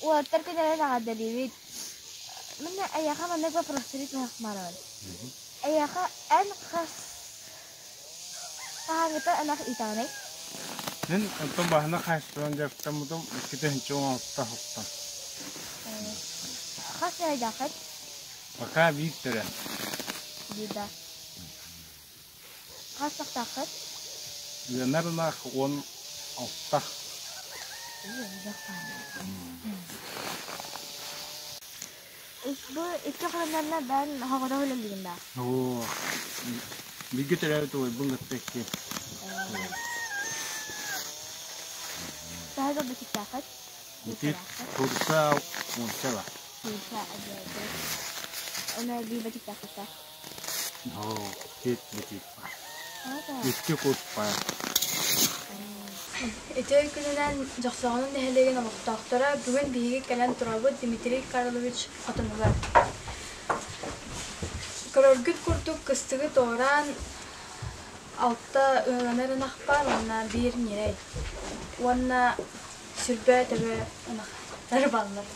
Уолаттар күннэрин эҕэрдэлиибит. Мин эйиэхэ маннык вопростары ыытыахмарабын. Эйиэхэ эн хас хаһааҥҥыта ынах иитэҕиний? Мин онтон баһына хаһыстыбан дьарыктаммытым 2016 сылтан. Хас ыйдааххыт? Пока биир төрө. Биир да. Хас сахтааххыт? Ыанар ынах 16. Бу икки хононнорно бэйэн хоҕото үлэлиигин да? Оо, бииргэ төрөөбүт убайбын кытта икки. Төһө да бычыктааххыт? Ити курса уонча ба. Курса Оны биир бычыктааххыт Оо, кит бытик Икки кус баар. Үтүө күнүнэн Дьохсоҕонун нэһилиэгин олохтоохторо бүгүн биһиги кэлэн турабыт Дмитрий Карлович хотонугар. Көрөргүт курдук кыстыгы туораан алта ыанар ынах баар уонна биир ньирэй уонна сүрбэ төбө ынахтар бааллар.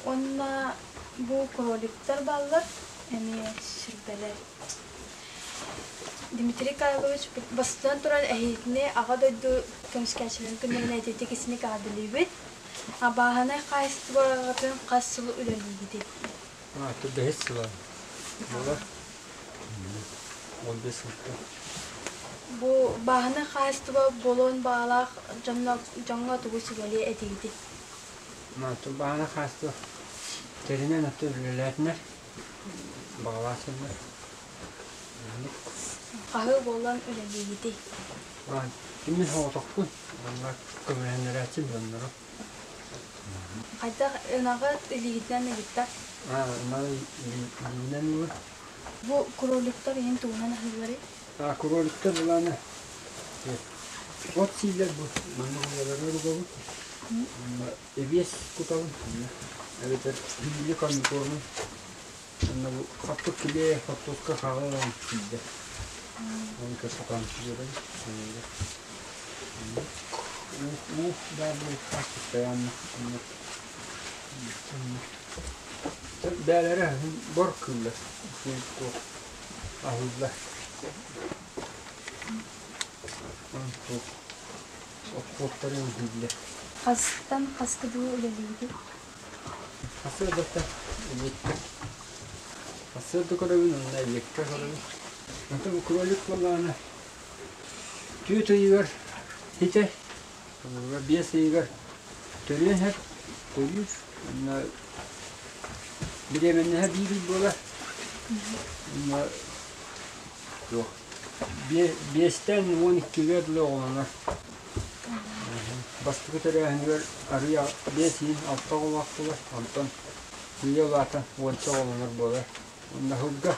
Уонна бу кроликтар бааллар эмиэ сүрбэлэр. Дмитрий Карлович бастатан туран эһиитини Аҕа дойду көмүскээччилэрин күннэрин этитик исиник аадылыыбыт. Абааһынай хаһаайыстыбаҕытын хас сыл үлэлиигитий? Бэһис сыла буолар. 15 сылта. Бу бааһынай хаһаайыстыба буолуон баҕалаах дьоҥҥо тугу сүбэлиэ этигитий? Бааһынай хаһаайыстыба тэринэн үлэлээтинэр баҕалаах дьоннор. Хаһыы буолан үлэлиигитий? Киммин соҕотохпун, онно көмөлөһүннэрээччи дьоннору. Хайдах ынаҕы илиигитинэн ыгытта? Ынаҕы илиинэн ылар. Бу кроликтар иһин тугунан аһыылларый? Кроликтар былаана от сииллэр бу. Манна уйалары угабыт. Эбиэс кутабын. Эбэтэр биили комбикормун. Онно бу хаппыт килиэ хортуоска хаҕа ылан киирдэ. Оны кытта сиэбин. Уу баар буолуохтаах постоянно. Бээлэрэ бор кыыллар. Аһыыллар. Отходтарын иһиллэр. Хастан хаска дуу үлэлиигит? Сарсыардата эбиэккэ. Сарсыарда көрөбүн уонна эбиэккэ көрөбүн. Онтон бу кролик буоллаҕына түөрт ыйыгар ситэр, биэс ыйыгар төрүөн сөп, төрүүр. Уонна бириэмэннэһэ биир ый буолар. Уонна туох биэстэн 12-гэ дылы оҕолонор. Бастакы төрөөһүнүгэр арыый биэс иин алта оҕолоох буолар, онтон сыыйа улаатан уонча оҕолонор буолар. Уонна сылга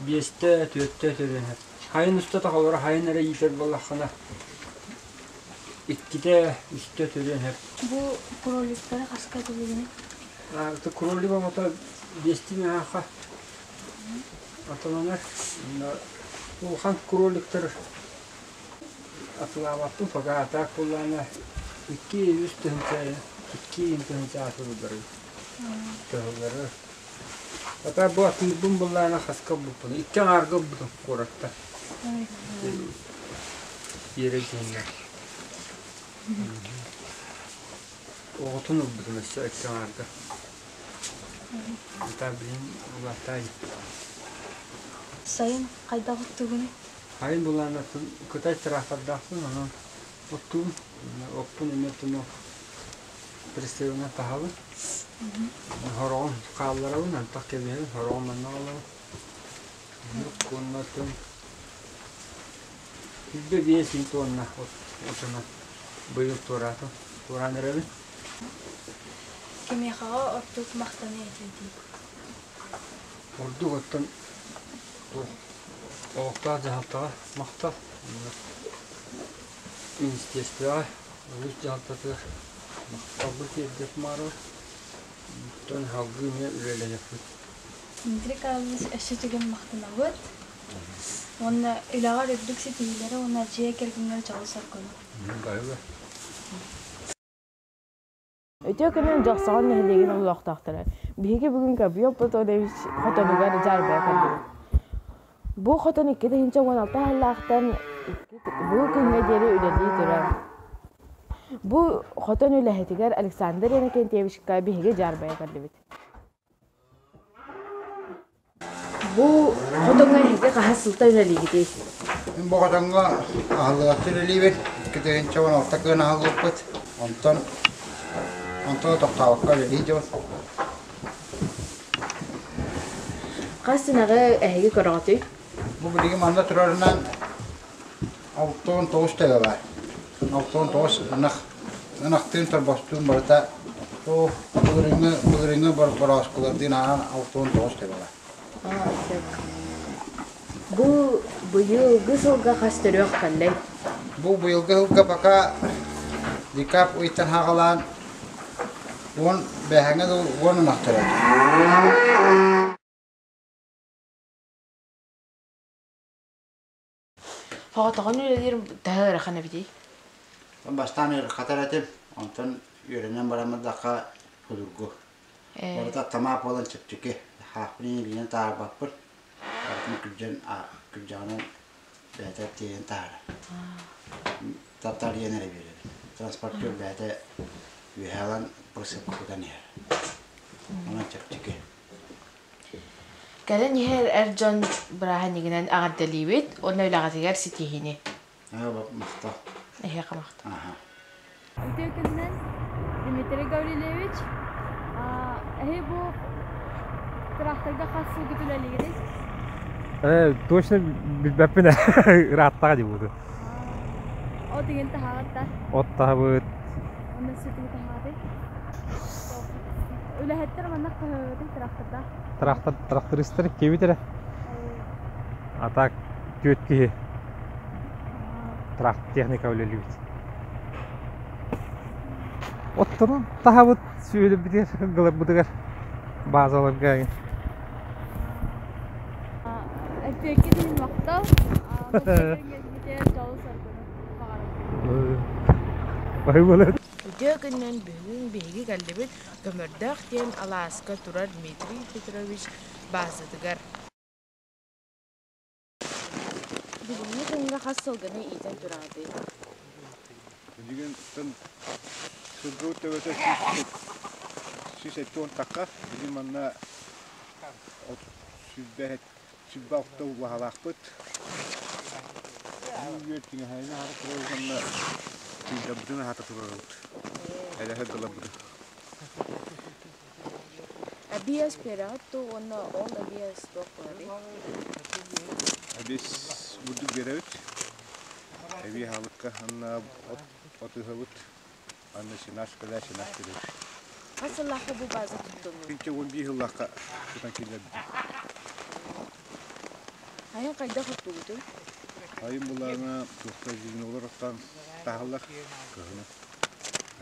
биэстэ, түөртэ төрүөнэр. Хайын устата холоро хайын эрэ иитэр буоллаххына иккитэ, үстэ төрүөн сөп. Бу кроликтары хаска этилигиний? Кролик оҕото биэстии миэхэ атыланар. Улахан кроликтар Атылаабаппын пока а так буоллаҕына икки үс тыһыынча икки тыһыынча атыллары тыһыллары Ата бу атыырбын буоллаҕына хаска ылбыппын икки аҥаарга ылбытым куораттан Тиэрэ дьиҥҥэ Оҕотун ылбытым өссө икки аҥаарга Ата билин улаатаай Сайын хайдах оттугунуй? Сайын былааннартан кытай тыраахтардаахпын, онон оттуум. Оппун эмиэ оттон прицелынан таһабын. Хороҕун хаалларабын, антах кэбиһэбин, хороҕун манна аҕалабын. Уонна оттон 25 тонна от отунан быйыл туораатым, туораан эрэбин. Кимиэхэҕэ ордук махтаныа этиҥ? Ордук оттон Олохтоох дьаһалтаҕа махтал. Министерствоҕа, улуус дьаһалтатыгар махталбын тиэрдиэх баҕарабын. Оттон салгыы эмиэ үлэлэһиэхпит. Дмитрий Карлович өссө түгэн махтанабыт. Уонна үлэҕэр үрдүк ситиһиилэри уонна дьиэ кэргэҥҥэр дьолу-соргуну. Бары. Үтүө күнүн Дьохсоҕон нэһилиэгин олохтоохторо. Биһиги бүгүн Гаврил Платонович хотонугар дьаарбайа кэллибит. Бу хотон 2016 сыллаахтан бу күҥҥэ диэри үлэлии турар. Бу хотон үлэһитигэр Александр Иннокентьевичка биһиги дьаарбайа кэллибит. Бу хотоҥҥо эһиги хаһыс сылтан үлэлиигитий? Мин бу хотоҥҥо аһыллыбакка үлэлиибин. 2016 кыһын аһыллыбыппыт. Онтон онтон тохтообокко үлэлии дьон. Хас сынаҕы эһиги көрөҕүтүй? Бу билигин манна турарынан 69 төбө баар. 69 ынах ынахтыын торбостуун барыта былырыыҥҥы былырыыҥҥы борооскулардыын ааһан 69 төбө баар. Бу быйылгы сылга хас төрүөх кэллэй? Бу быйылгы сылга пока декабрь ыйтан саҕалаан уон бэһэҥэ дыл уон ынах төрөөтө. Соҕотоҕун үлэлиир төһө ыарахан эбитий? Бастаан ыарахатар этим, онтон үөрэнэн бараммытахха судургу. Барыта тамаак буолан чэпчэки, хаахпын илиинэн таһаарбаппын, барытын күрдьэн күрдьэҕинэн бэйэтэ тиэйэн таһаарар. Тартарыйан эрэ биэрэбин. Транспортер бэйэтэ үөһэ ылан прицепка кутан иһэр. Онон чэпчэки. Кэлэн иһэр эр дьон бырааһынньыгынан эҕэрдэлиибит уонна үлэҕитигэр ситиһиини. Махтал. Эһиэхэ махтал. Үтүө күнүнэн, Дмитрий Гаврильевич. Эһи бу тракторга хас сылгыт үлэлиигитий? Точно билбэппин ырааттаҕа дии буолду. От игин таһаҕыт да? От таһабыт. Онно сүтүгү таһаҕытый? Үлэһиттэр манна хаһыатый тракторда? Трактор, трактористар кебит эрэ. А так түөрт киһи трактор техника үлэлиибит. Отторун таһабыт сүөлүбүтүгэр гыларбытыгар базаларга Эппиэккит иһин махтал. Дьолу-соргуну баҕарабын. Үтүө күнүнэн бүгүн биһиги кэллибит Көмөрдөөх диэн алааска турар Дмитрий Петрович баазатыгар. Бүгүҥҥү күҥҥэ хас сылгыны иитэн тураҕытый? Билигин сылгыбыт төбөтө 170 тахха. Билигин манна 126 убаһалаахпыт. Үөр тиҥэһэйин аһата турабыт уонна тыйдарбытын аһата турабыт. Элэһэ гылабыт. Эбиэс биэрэҕит дуу уонна ол эбиэс туох буоларый? Эбиэс бурдук биэрэбит. Эбии аһылыкка анна от отыһабыт. Анна сенаж кэлээ сенаж кэлэр. Хас сыллаахха бу база туттуллубут? Күнчэ 11 сыллаахха тутан киллэрбит. Айан хайдах оттугутуй? Айын булаана туохта звенолар оттоон таһаллар кыһыны.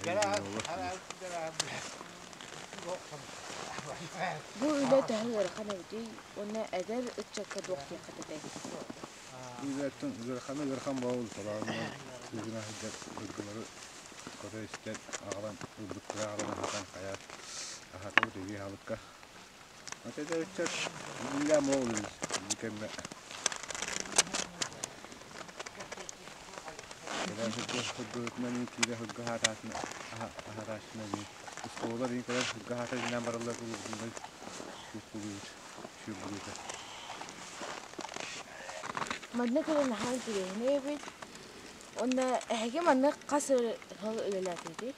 Айын звенолар. Бу үлэ төһө ыарахан эбитий уонна эдэр ыччакка туох диэххэ этэй? Үлэттэн ыарахана ыарахан буолан салаанынан кыыгына сылдьар дойдулары көрө-истэн аҕалан ылбыттара аҕалан аһатан хайаат аһатабыт эбии аһылыкка. Ата эдэр ыччат үлэлээн буолан бу кэмҥэ кэлэн сылгыһытынан киирэ сылгы аһатааччынан оскуолалар иин кэлэн сылгы аһатарынан бараллар сүүс сүүрбүтэ. Манна кэлэн наһаа интэриэһинэй эбит. Уонна эһиги манна хас сыл үлэлээтигитий?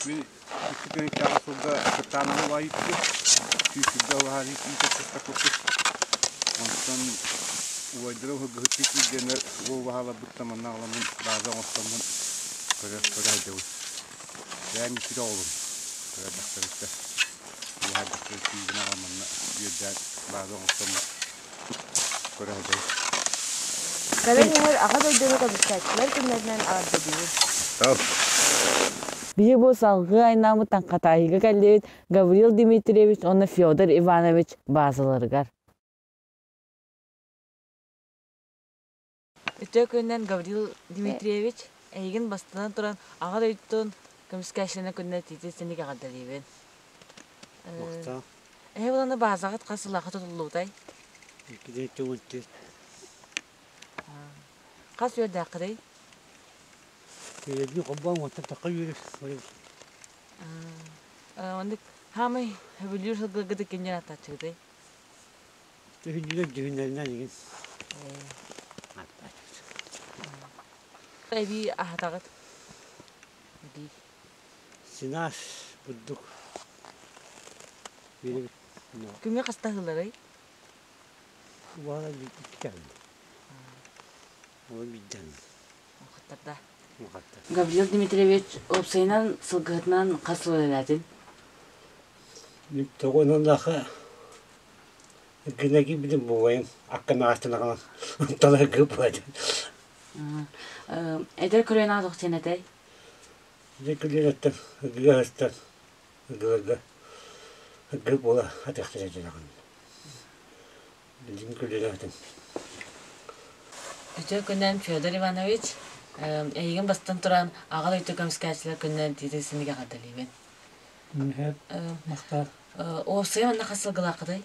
Мин икки тыһыынчаҕа сылга кытаананы улаайыппыт, сүүс улахан иитэ курдук. Онтон убайдара уһугуһуттуу киирдэннэр уол баһааларбыттан манна аҕаламмын бааза оҥостоммун көрө көрө сылдьабын. Бэйэм иккитэ оҕолум көрө дьахтарыттар. Улахан дьахтар киирдин аҕам манна үөрдээн бааза оҥостоммун көрө сылдьабын. Кэлэн иһэр Аҕа дойдуну көмүскээччилэр күннэринэн эҕэрдэлиибин. Биһи бу салгыы айнаабыт Таҥхатааһыга кэллибит Гаврил Дмитриевич уонна Федор Иванович баазаларыгар. Үтүө күнүнэн Гаврил Дмитриевич, эйигин бастатан туран Аҕа дойдутун Көмүскээччилэрин күнүнэн итиитин синик эҕэрдэлиибин. Эһи буланы баазаҕыт хас сыллаахха тутуллубутай? 214. Хас үөрдээххитий? Үөрдүү холбоон уонтан тахха үөрү. Оннук хаамай сөбүлүүр сылгыгыт иккинньэн аттааччыгытый? Түһүннүлэр дьүһүннэринэн игин. Эбии аһатаҕыт? Эбии. Синаас бурдук. Биэрэбит. Күҥҥэ хаста аһыылларый? Убаһалар иккитэ Ол биирдэн. Хаттарда. Гаврил Дмитриевич, уопсайынан сылгыһытынан хас сыл үлэлээтин? Тоҕоноллоохо гына киирбитим буолайым аккын аастынаҕынан таларгы буолайым. Эдэр көлүөнэ аах сен этэй? Эдэр көлүөнэттэн ыгыга сыстан ыгыларга ыгы буола атыахтара дьадаҕын. Билигин көлүөнэ Үтүө күнүнэн Федор Иванович, эйигин бастан туран Аҕа дойду көмүскээччилэр күнүнэн итиитик синик эҕэрдэлиибин. Махтал. Уопсайа манна хас сылгылааххытый?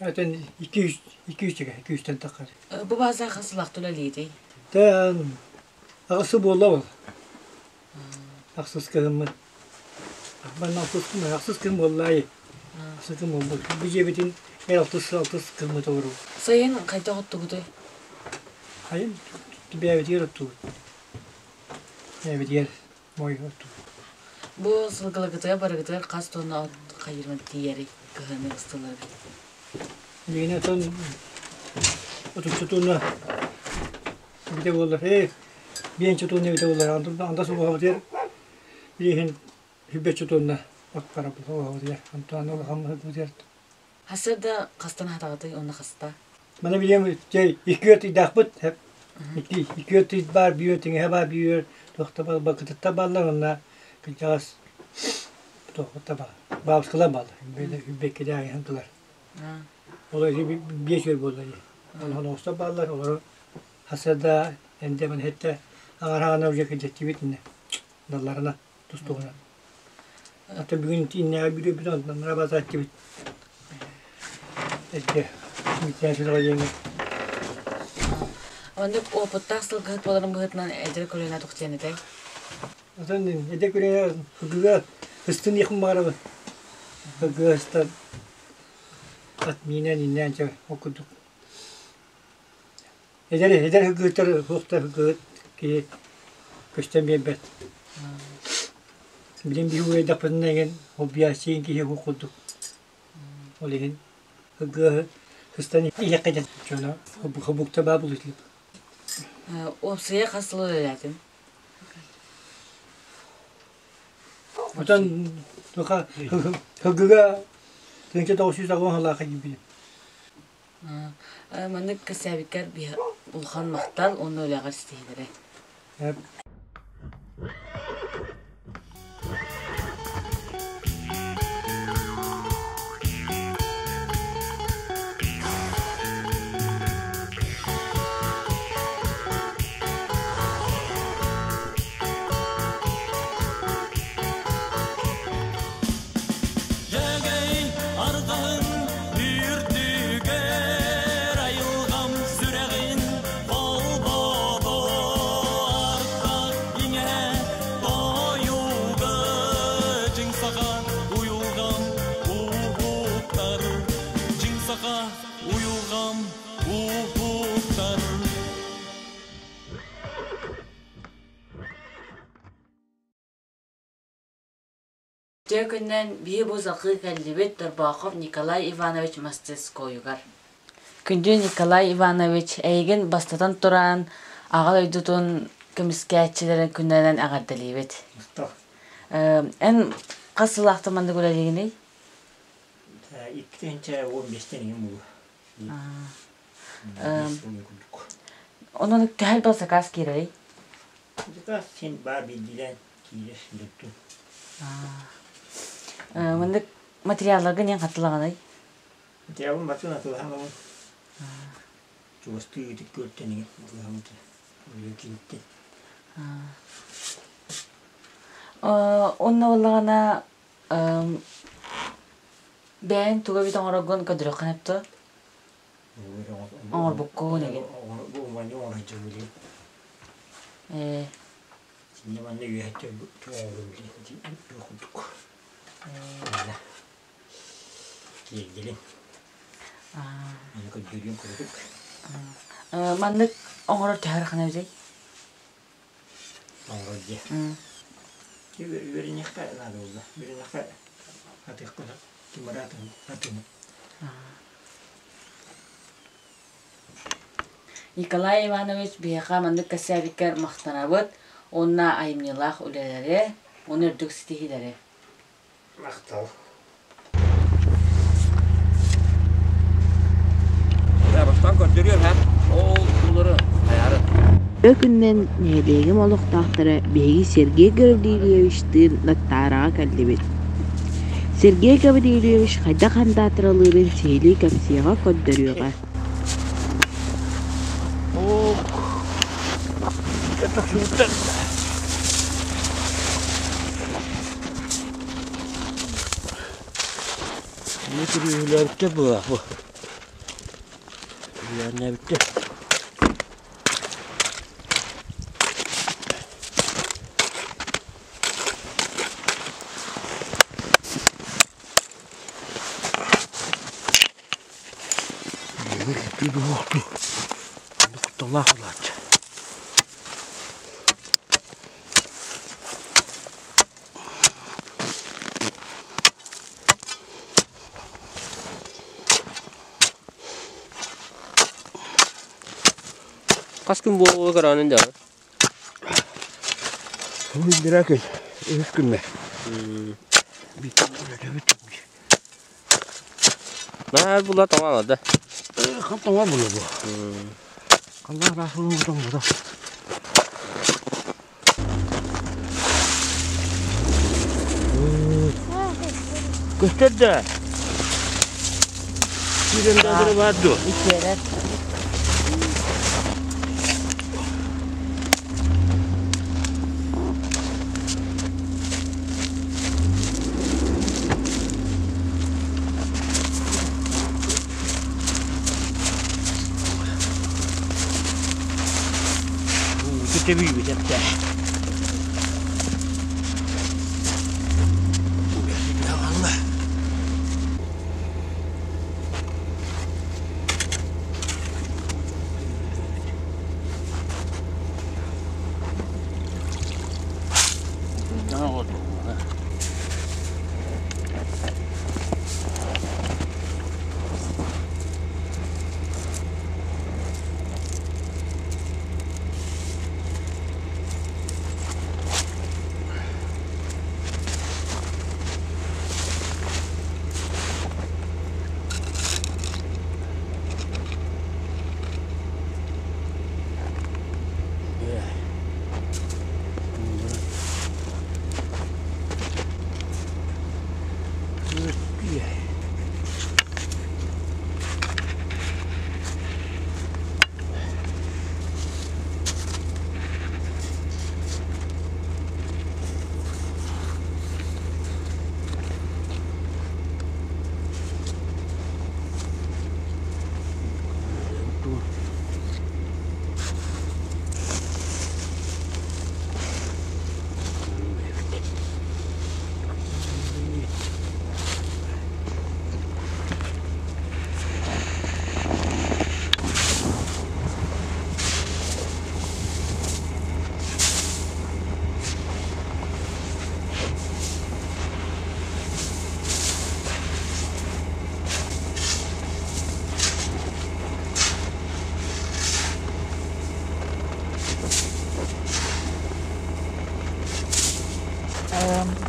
Этен 200 200 200-тэн таххар. Бу бааза хас сылаахта үлэлиитий? Тэ аҕысы буолла ол. Ахсыс кыһыммыт. Манна алтыс ахсыс кыһын буоллаайы. Ахсыс кыһын буолбут. Бу дьиэбитин эр алтыс алтыс кыһыммыт олоруу. Сайын хайдах оттугутуй? Хайын бэйэбитигэр оттугут. Бэйэбитигэр моой оттугут. Бу сылгыларгытыгар барыгытыгар хас тонна от хайырман тиийэрий кыһыны ыстыларгыт? Билигин отон отучча тонна Эбитэ буоллар, ээ, биэнчэ тонна эбитэ буоллар, анда субуһабытыгар билиһин хүббэччэ тонна от барабыт оҕоһобутугар, онтон улахан бытыгар. Хасырда хастан хатаҕытый уонна хаста? Маны билиэм, чэй, икки үөт ыйдаахпыт, икки икки үөт ый баар, биир үөт иҥэһэ баар, биир үөт туохта бакытытта бааллар, уонна кырдьаҕас туохта баар, баабыскалар бааллар, хүббэккилээх иһэн тылар. Ол биэс үөр буолла дии. Олоҥхо бааллар, олору хасыарда эмдэмэн иһиттэ аҥараҕына уже кэлдьэттибит иннэ далларына тустугунан. Ата бүгүн иннэҕэ бүтүбүт онтон рабазааттыбыт. Эдде митян сүрэҕэ диэҥҥэ. Оннук опыттаах сылгыһыт буоларын быһыытынан эдэр көлүөнэ туох диэн этэй? Отон эдэр көлүөнэ сылгыга ыстын диэхпин баҕарабын. Сылгыга ыстан ат миинэн иннээн чэ ол курдук Эдэр эдэр кыргыттар суохтар кыргыт киһи көстөн биэрбэт. Билин биһи уурайдахпытына эҥин объяснение киһи курдук. Ол иһин кыргыаһы сыстан иһиэххэ диэн дьоно хобукта баа булутулуп. Уопсайа хас сыл үлэлээтим? Отон туха кыргыга 1990 сыллаахха киирбитим. Маннык кэпсээбиккэр улахан махтал уонна үлэҕэр ситиһиилэри. Дьэгэй арҕаһын үрдүгэр айылҕам сүрэҕин холбоото артах иҥэ тойуга дьиҥ саха уйулҕам уһуктар дьиҥ саха уйулҕам уһуктар. Үтүө күнүнэн биһи бу салгыы кэллибит Торбоохов Николай Иванович мастерскойугар. Күндү Николай Иванович, эйигин бастатан туран аҕа дойдутун көмүскээччилэрин күннэринэн эҕэрдэлиибит. Эн хас сыллаахта маннык үлэлиигиний? 2015-тен иһин буолуо. Онон төһө элбэх заказ киирэрий? Заказ син баар биирдиилээн киирэр дьоттун. Маннык материалларга диэн хатылаҕаный? Материалын батын атылаһан олон. Чугастыы итик көртөн иҥин атылаһамыт. Үлэ киниттен. Онно буоллаҕына бэйэҥ тугу эбит оҥороргун көрдөрүөххүн сөп дуо? Оҥорбуккун игин. Бу уманньы оҥорон билигин. Ээ. Синньэ манна үөһэттэн оҥорон билигин курдук. Манна киэргэлин. Аны көрдөрүөн курдук. Маннык оҥорор төһө ыарахан эбитий? Оҥорор дьиэ. Үөрэниэххэ наада буолла. Үөрэниэххэ атыахха кимараатын атыны. Николай Иванович биһиэхэ маннык кэпсээбиккэр махтанабыт уонна айымньылаах үлэлэри, уонна үрдүк ситиһиилэри. Махтал. Бастаан көрдөрүөм һэ. Ол тулары хайаары. Күннэн нэһилиэгим олохтоохторо биһиги Сергей Гаврильевичтыын Наттаараҕа кэллибит. Сергей Гаврильевич хайдах андаатаралыырын сиһилии кэпсиэҕэ көрдөрүөҕэ. Не түрүүһүлээбиттэр буолаа бу. Түрүүһүлээбиттэр. Кутталлаах булааччы. Хас күн буолуо көрөөнүн дьаҕы? Бирэ күн, үһүс күммэ. Наһаа була тоҥо да. Хам тоҥо була бу. Халлаан ыраас тоҥмото. Көстөр да. Сирен да бар дуо? Иккиэрэр. Көтөбүйбүт эптэ.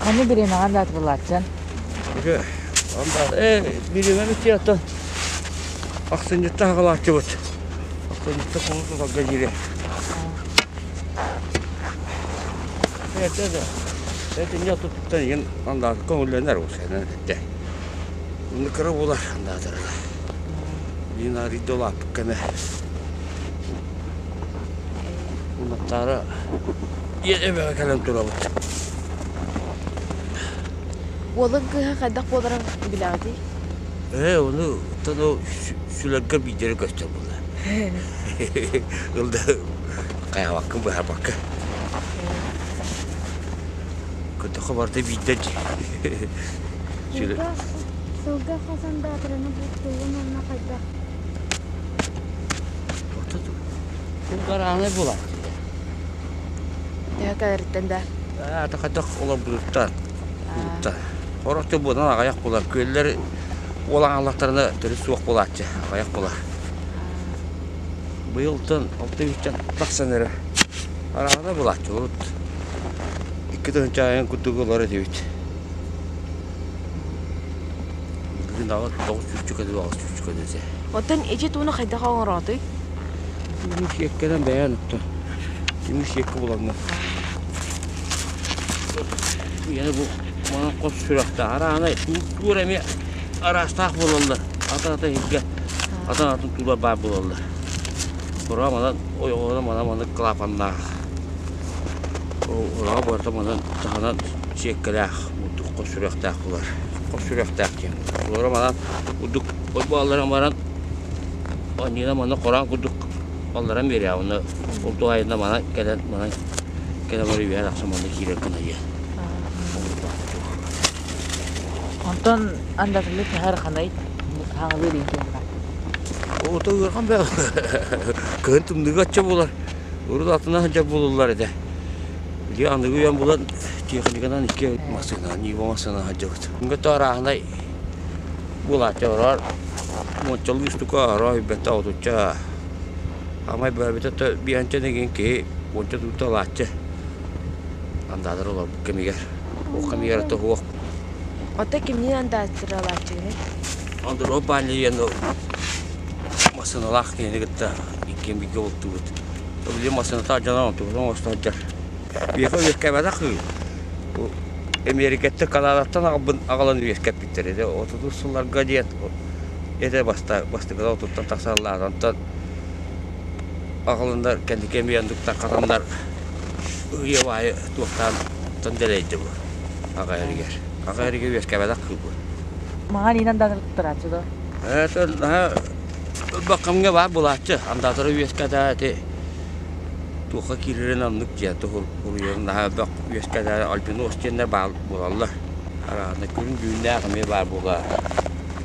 Ханна бириэмэҕэр даатырылааччан? Бириэмэбит тиятан ахсынньытта хаҕалааччыбыт. Ахсынньытта кулун тутарга диэри. Это не туттан иһин андааты көҥүллэнэр усэнэн этте. Уну кыра буолар андаатарга. Дин арыйда улааппыт кэмэ. Унаттаара эбэҕэ кэлэн турабыт. Уолун кыыһа хайдах буоларын билэҕитий? Ээ, ону оттон сүлэргэ биирдэрэ көстөр буолла. Ылда хайаабаккын быһаарбакка. Көтөхө барыта биирдэ Сылга, сылга хас андаатыраны бултуугун уонна хайдах? Бараанай буолар. Төһө кэлэриттэн да? Аата хайдах олорбутуттан. Сорох дьон буолан аҕыйах буолар. Күөллэр уолан аллахтарына төрүт суох буолааччы, аҕыйах буолар. Быйылтан 6-3 тахсан эрэ араана буолааччы урут 2 тыһыынча айан курдук ылар этибит. Бүгүн аҕа 9 сүүсчүкэ дуу, 8 сүүсчүкэ дуу этэ. Оттон ичи тууну хайдах оҥороотуй? Тимир сиэккэнэн бэйээн оттон. Тимир сиэккэ булаҥҥа. Яны бу манан хос сүрэхтээх араанай туур эмиэ араастаах буолаллар. Ата-ата иһиргэ атын-атын туулар баар буолаллар. Тура манан ойоҕоһуна манан маннык клапаннаах. Ураҕа барыта манан таһынан сиэккэлээх бурдук хос сүрэхтээх буолар. Хос сүрэхтээх диэн. Туора манан бурдук ойбоалларан баран анньыына манна кораан курдук алларан биэрээ уонна ол туһаайына манан кэлэн манан кэлэн баран үөһэ тахсан манна киирэр гына диэн. Онтон андатылы төһөр ханай хаҥалыыр иҥкиэхэ. Ото ыархан бэ. Кыһын тымныыга ачча буолар. Урут атына сылдьар буолуллар этэ. Билигин аныгы үйэн булан техниканан икки массыына, Нива массыына сылдьабыт. Өнгө арааһынай буолааччы ороор муоччалыы устука ороо үйбэтэ отучча амай бэбитэ то биэнчэ деген киһи уонча туутта ылааччы андаатар олорбут кэмигэр ол кэмигэр то суох. Оттон кимниин андаатыралааччыгыный? Андро Панлиен массыыналаах киһини кытта иккиэн бииргэ бултуубут. Били массыыната алдьанан онтубутун оҥосто сылдьар. Биэхэ үөскээбэтэх кыыл. Бу Эмиэрикэттэн Канадаттан аҕалбын аҕалан үөскэппиттэр этэ. 30 сылларга диэн этэ бастакыта отуттан тахсаллар. Онтон аҕаланнар кэнники эмиэ оннуктан хатаннар ыйа баайы туохтаан тон дэлэйдэ бу аҕа эригэр. Аҕа эригэр үөскээбэтэх кыыл бу. Маҥан иинэн да туттарааччы дуо? Это бакамҥа баар булааччы. Андаатара үөскэтэ ити туохха киирэрин оннук дьиэ туһуруйарын наһаа бөх үөскэтэ альбинос диэннэр баар буолаллар. Араана күн түүннээх эмиэ баар буолар.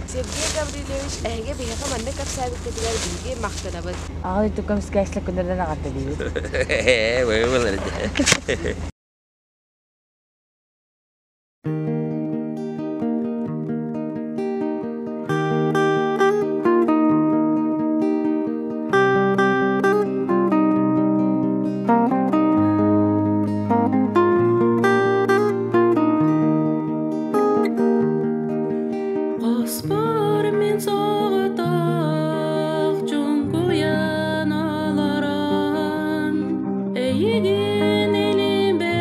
Сергей Гаврильевич, эһиги биһиэхэ маннык кэпсээбиккитигэр биһиги махтанабыт. Аҕа дойду көмүскээччилэр күннэринэн эҕэрдэлиибит. Ээ, буолар этэ. Оспор мин соҕотох чуҥкуйан олорон эйигин илиибэр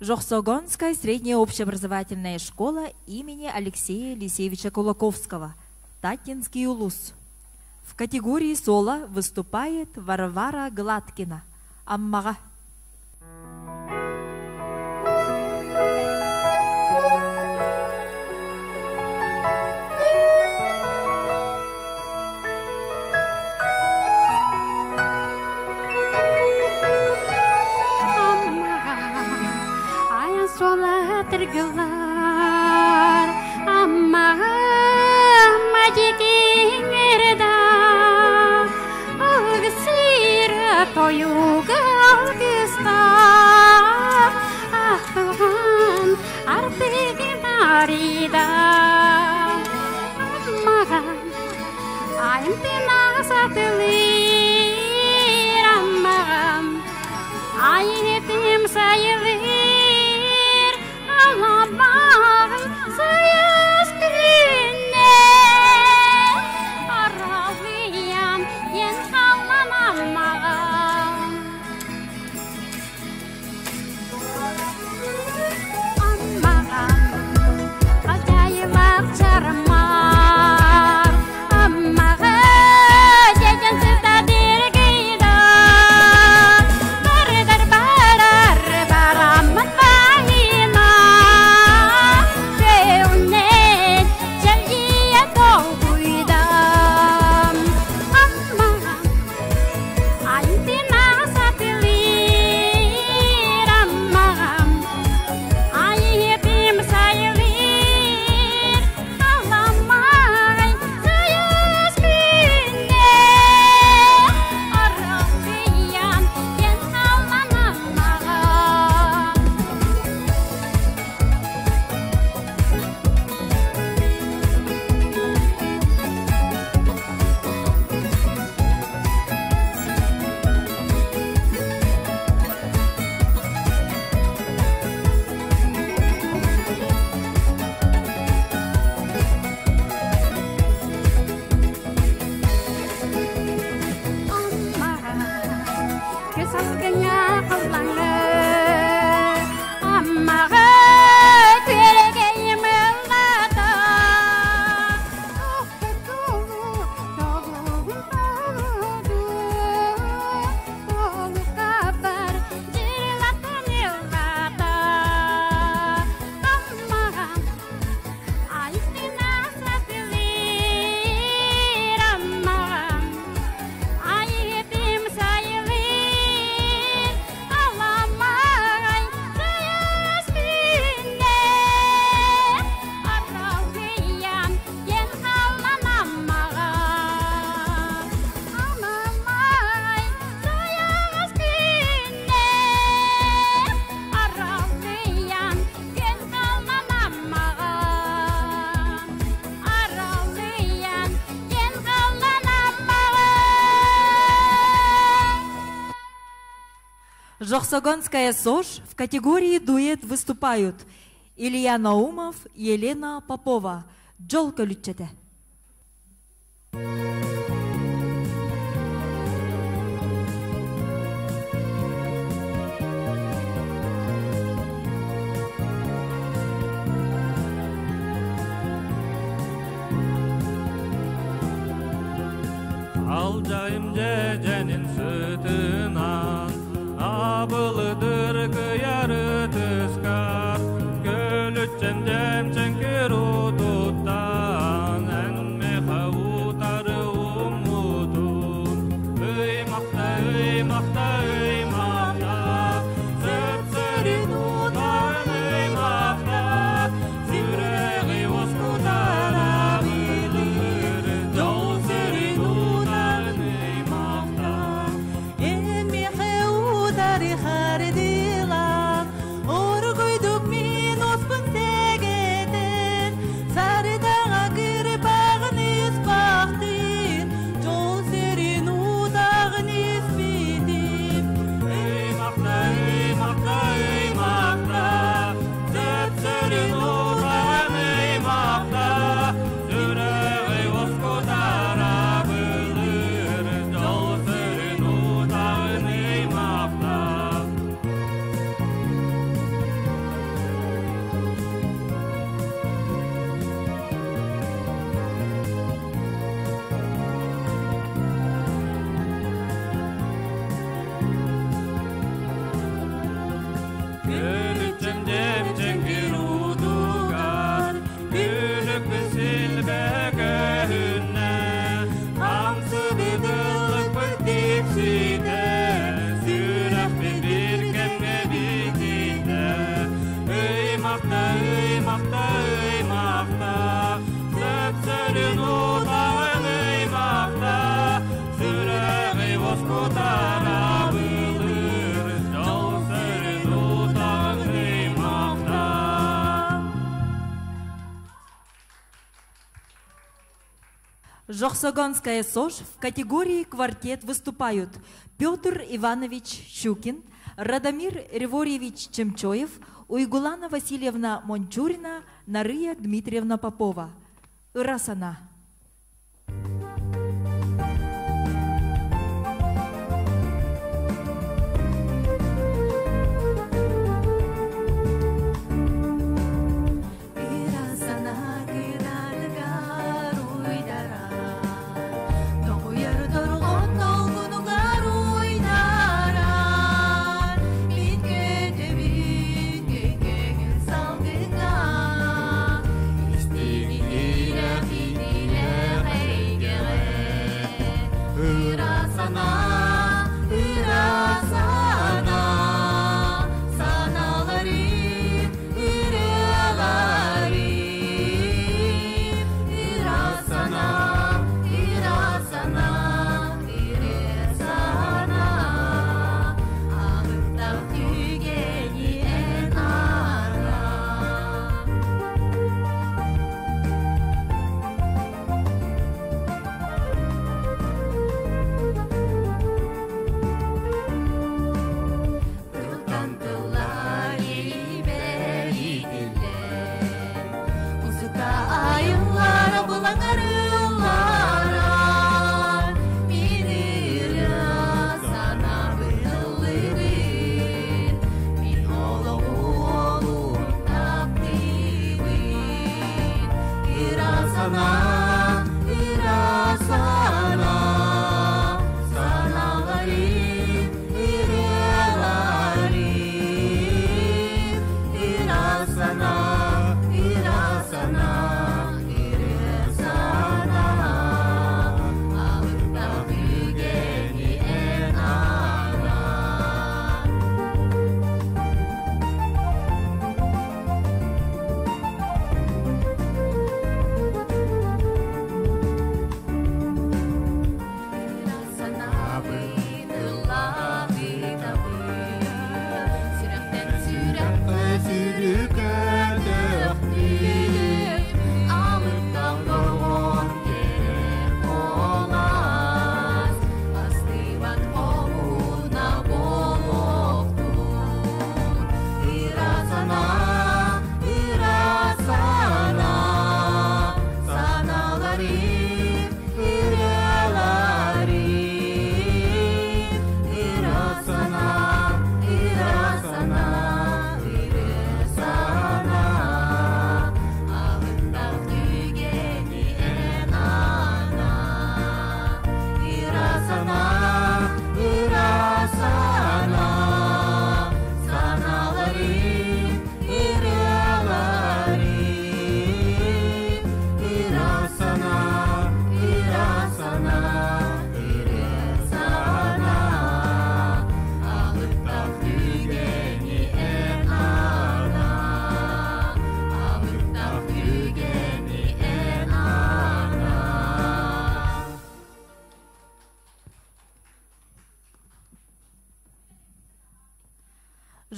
Жохсогонская средняя общеобразовательная школа имени Алексея Елисеевича Кулаковского, Татинский улус. В категории соло выступает Варвара Гладкина. Аммаға. Тыргылар аммаға мадикиңерда алгысыра тоюга алгыста ахтылган артыгын арида аммаға айымтына сатылыр аммаға айытым сайылыр Жохсогонская СОЖ в категории дуэт выступают Илья Наумов, Елена Попова. Джол Көлүччете. Алжайым жеженин сытынан абылыдыр кыяры тыскар көлүччен жемчен утуттан энмеха утары умутун ыймакта ыймакта ыймакта сөпсөрүн утан ыймакта сүрөги оскутара билир жол сөрүн утан ыймакта Энмехе утары хардылан, оргуйдук мин оспун сегетен, сарыдага кырпагын испактын, жол серин утагын испитин. Жохсогонская СОЖ в категории квартет выступают Петр Иванович Щукин, Радомир Реворьевич Чемчоев, Уйгулана Васильевна Мончурина, Нарыя Дмитриевна Попова. Ырасана.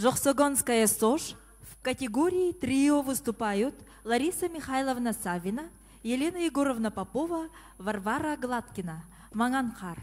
Жохсогонская СОЖ в категории трио выступают Лариса Михайловна Савина, Елена Егоровна Попова, Варвара Гладкина. Манганхар.